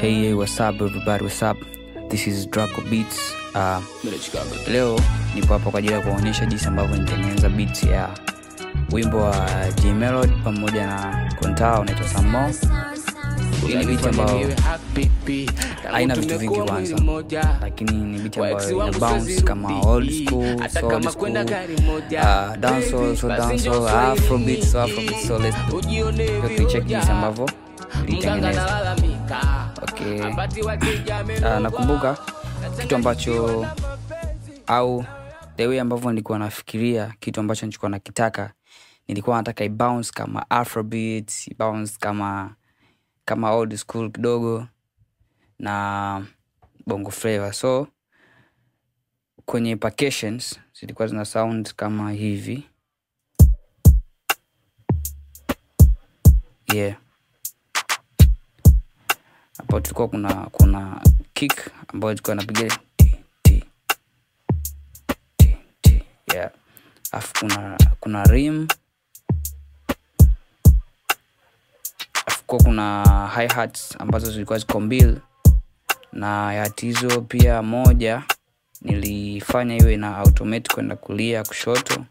Hey, hey, what's up everybody, what's up? This is Draco Beats. Leo nipo hapa kwa ajili ya kuonyesha jinsi ambavyo nitengeneza beats ya wimbo wa Jmelody pamoja na Kontaa unaitwa Some More. Hii ni beat ambayo haina vitu vingi kwanza, lakini ni beat ambayo ina bounce kama old school, soul school, dancehall, so dancehall, afrobeat, so afrobeat. So let's check jinsi ambavyo nilitengeneza. Okay. Nakumbuka kitu ambacho au the way ambavyo nilikuwa nafikiria, kitu ambacho nilikuwa nakitaka, nilikuwa nataka i bounce kama afrobeat, i bounce kama old school kidogo na bongo flavor. So kwenye percussions zilikuwa zina sound kama hivi. Yeah. Hapo tulikuwa kuna kick ambayo ilikuwa inapiga t t t t. Yeah. Afu kuna rim. Afu kuna hi-hats ambazo zilikuwa ziko mbili, na hi-hat hizo pia moja nilifanya iwe na automate kwenda kulia kushoto.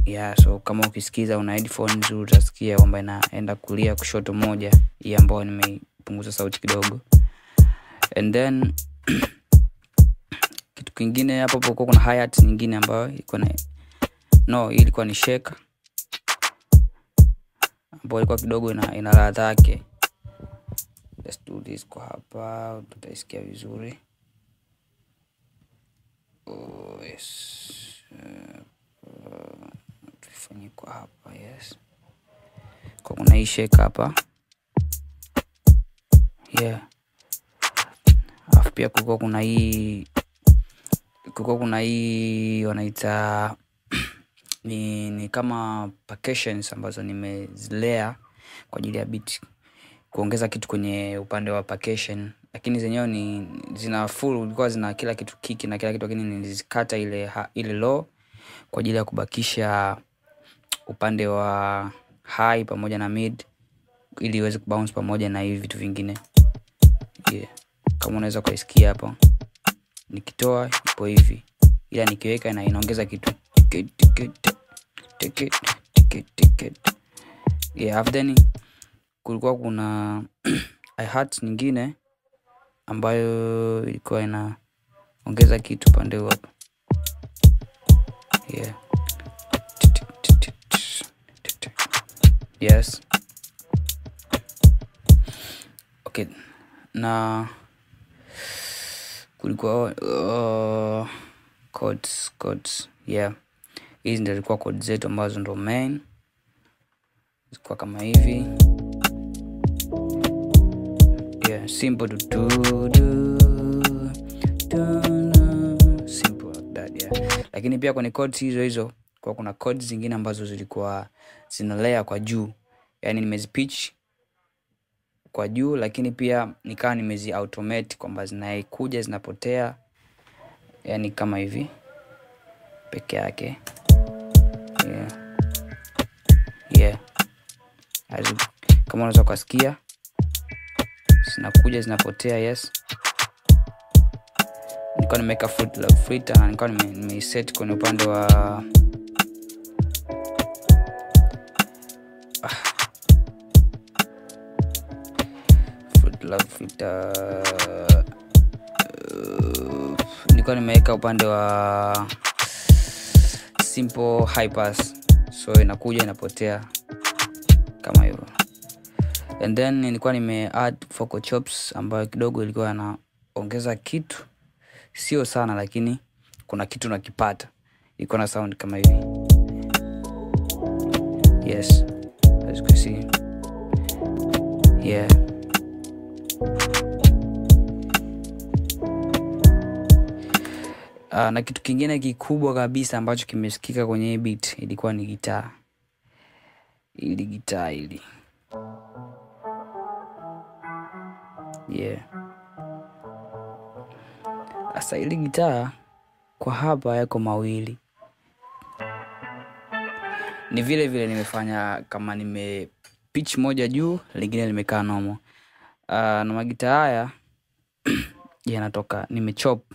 Yeah, so kama ukisikiza una headphones nzuri utasikia kwamba inaenda kulia kushoto moja, hii ambayo nimeipunguza sauti kidogo. And then kitu kingine hapo hapo kuna hi-hat nyingine ambayo ilikuwa na no, hii ilikuwa ni shaker ambayo ilikuwa kidogo ina ladha yake. Let's do this kwa hapa tutaisikia vizuri. Oh yes. Tufanye kwa hapa, yes. Kwa kuna hii shake hapa. Yeah. Alafu pia kulikuwa kuna hii wanaita ni kama percussions ambazo nimezilea kwa ajili ya beat, kuongeza kitu kwenye upande wa percussion, lakini zenyewe ni zina full, ilikuwa zina kila kitu, kiki na kila kitu, lakini nilizikata ile low kwa ajili ya kubakisha upande wa high pamoja na mid ili iweze kubounce pamoja na hivi vitu vingine. Yeah. Kama unaweza kuisikia hapo, nikitoa ipo hivi, ila nikiweka na inaongeza kitu. Tick tick tick tick tick. Yeah, after then kulikuwa kuna hi-hat nyingine ambayo ilikuwa inaongeza kitu pande huu hapa. Yeah. Yes. Okay. Na kulikuwa chords. Yeah. Hizi ndio zilikuwa chords zetu ambazo ndo main. Zilikuwa kama hivi. Yeah, simple do do do do, simple like that, yeah. Lakini pia kwenye chords hizo hizo kwa kuna chords zingine ambazo zilikuwa zina layer kwa juu. Yaani nimezipitch kwa juu, lakini pia nikawa nimezi automate kwamba zinaikuja zinapotea, yani kama hivi peke yake. Yeah. Yeah. Kama unaweza kusikia zinakuja zinapotea, yes. Nilikuwa nimeweka fruit na nilikuwa nimeiset kwenye upande wa fruit. Nilikuwa nimeweka upande wa simple high pass, so inakuja inapotea kama hivyo. And then nilikuwa nime add vocal chops ambayo kidogo ilikuwa inaongeza kitu, sio sana lakini kuna kitu nakipata. Iko na sound kama hivi. Yes, as you can see. Yeah. Na kitu kingine kikubwa kabisa ambacho kimesikika kwenye beat ilikuwa ni gitaa. Ili gitaa hili. Yeah. Asa ili gitaa kwa hapa yako mawili. Ni vile vile nimefanya kama nime Pitch moja juu, lingine limekaa normal. Na magitaa haya yanatoka, nimechop,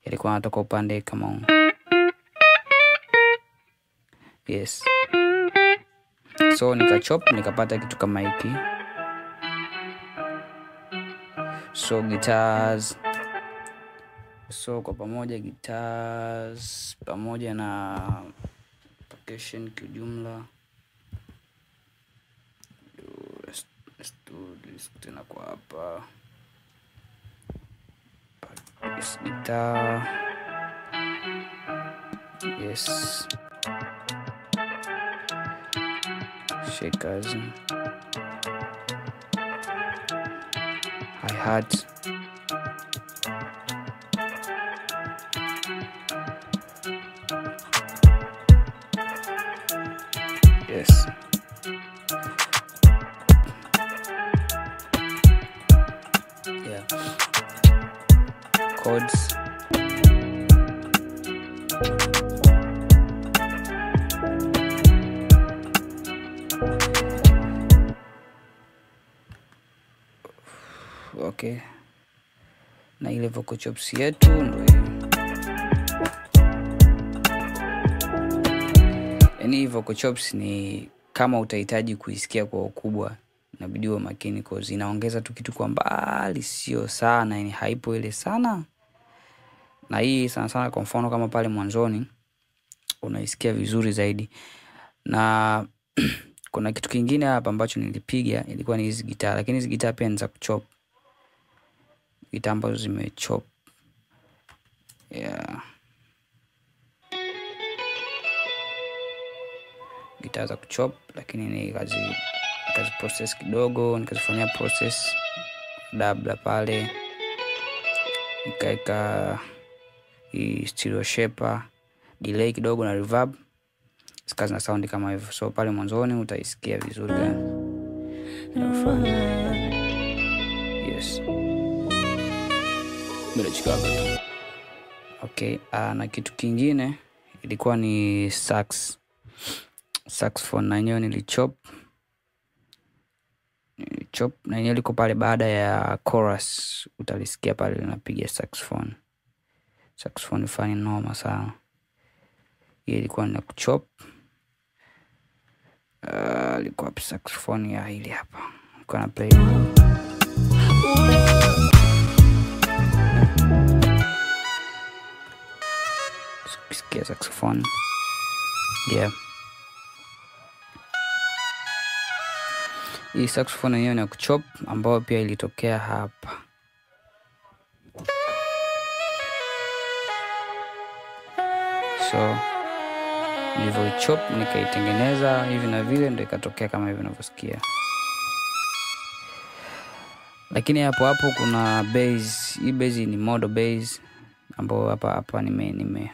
yalikuwa yanatoka upande kama huu. Yes. So nikachop nikapata kitu kama hiki. So guitars, so kwa pamoja guitars pamoja na percussion kiujumla. Let's do this tena kwa hapa. This guitar. Yes. Shakers, hi-hat, yes, yeah, chords, okay, na ile vocal chops yetu ndio hiyo. Yaani vocal chops ni kama utahitaji kuisikia kwa ukubwa, inabidi uwe makini cause inaongeza tu kitu kwa mbali, sio sana, yani haipo ile sana. Na hii sana sana kwa mfano kama pale mwanzoni unaisikia vizuri zaidi. Na kuna kitu kingine hapa ambacho nilipiga ilikuwa ni hizi gitaa, lakini hizi gitaa pia ni za kuchop. Gitaa ambazo zimechop. Yeah. Gitaa za kuchop, lakini nikazi process kidogo, nikazifanyia process double pale. Nikaeka hii stereo shaper, delay kidogo na reverb. Zikaza na sound kama hivyo. So pale mwanzoni utaisikia vizuri gani. Yes. Okay, na kitu kingine ilikuwa ni sax. Saxophone na yenyewe nilichop. Nilichop na yenyewe liko pale baada ya chorus, utalisikia pale linapiga saxophone. Saxophone fani noma sana. Hii ilikuwa ni kuchop. Ilikuwa saxophone ya hili hapa. Nilikuwa na play. Sikia saxophone. Yeah. Hii saxophone yenyewe ni ya kuchop ambayo pia ilitokea hapa. So nilivyoichop nikaitengeneza hivi na vile, ndio ikatokea kama hivi unavyosikia. Lakini hapo hapo kuna bass. Hii bass ni model bass ambayo hapa hapa nime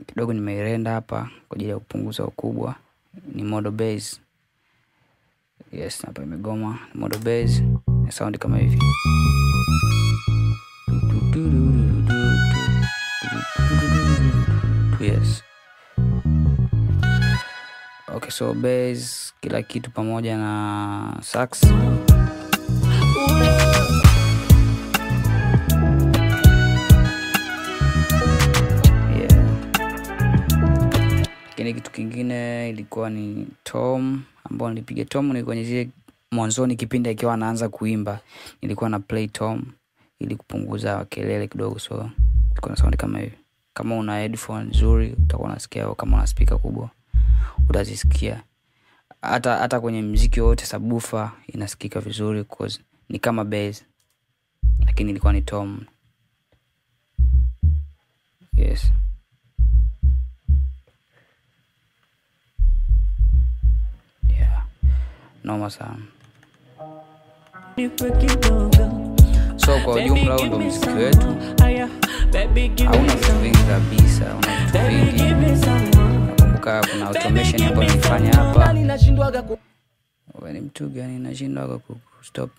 kidogo nimeirenda hapa kwa ajili ya kupunguza ukubwa. Ni model bass. Yes, hapa imegoma. Ni model bass na sound kama hivi. Yes. Okay, so bass kila kitu pamoja na sax. Yeah. Lakini kitu kingine ilikuwa ni tom, ambao nilipiga tom ni kwenye zile mwanzoni kipindi akiwa anaanza kuimba, nilikuwa na play tom ili kupunguza kelele kidogo, so ilikuwa na sound kama hivi. Kama una headphone nzuri utakuwa unasikia, au kama una speaker kubwa utazisikia. Hata kwenye muziki wote subwoofer inasikika vizuri cause ni kama bass, lakini ilikuwa ni tom. Yes. Yeah. Noma sana. So kwa ujumla huu ndo muziki wetu. Hauna vitu vingi kabisa, hauna vitu vingi. Nakumbuka kuna automation ambayo nilifanya hapa. Wewe ni mtu gani nashindwaga ku stop?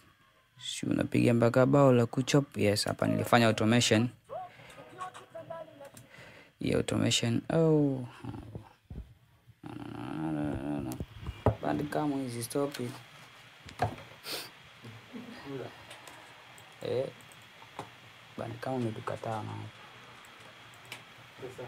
Si unapiga mpaka bao la kuchop. Yes, hapa nilifanya automation. Yeah, automation. Oh. No. Bandicam hizi, stop it. Eh, Bandicam umetukataa na Sasa.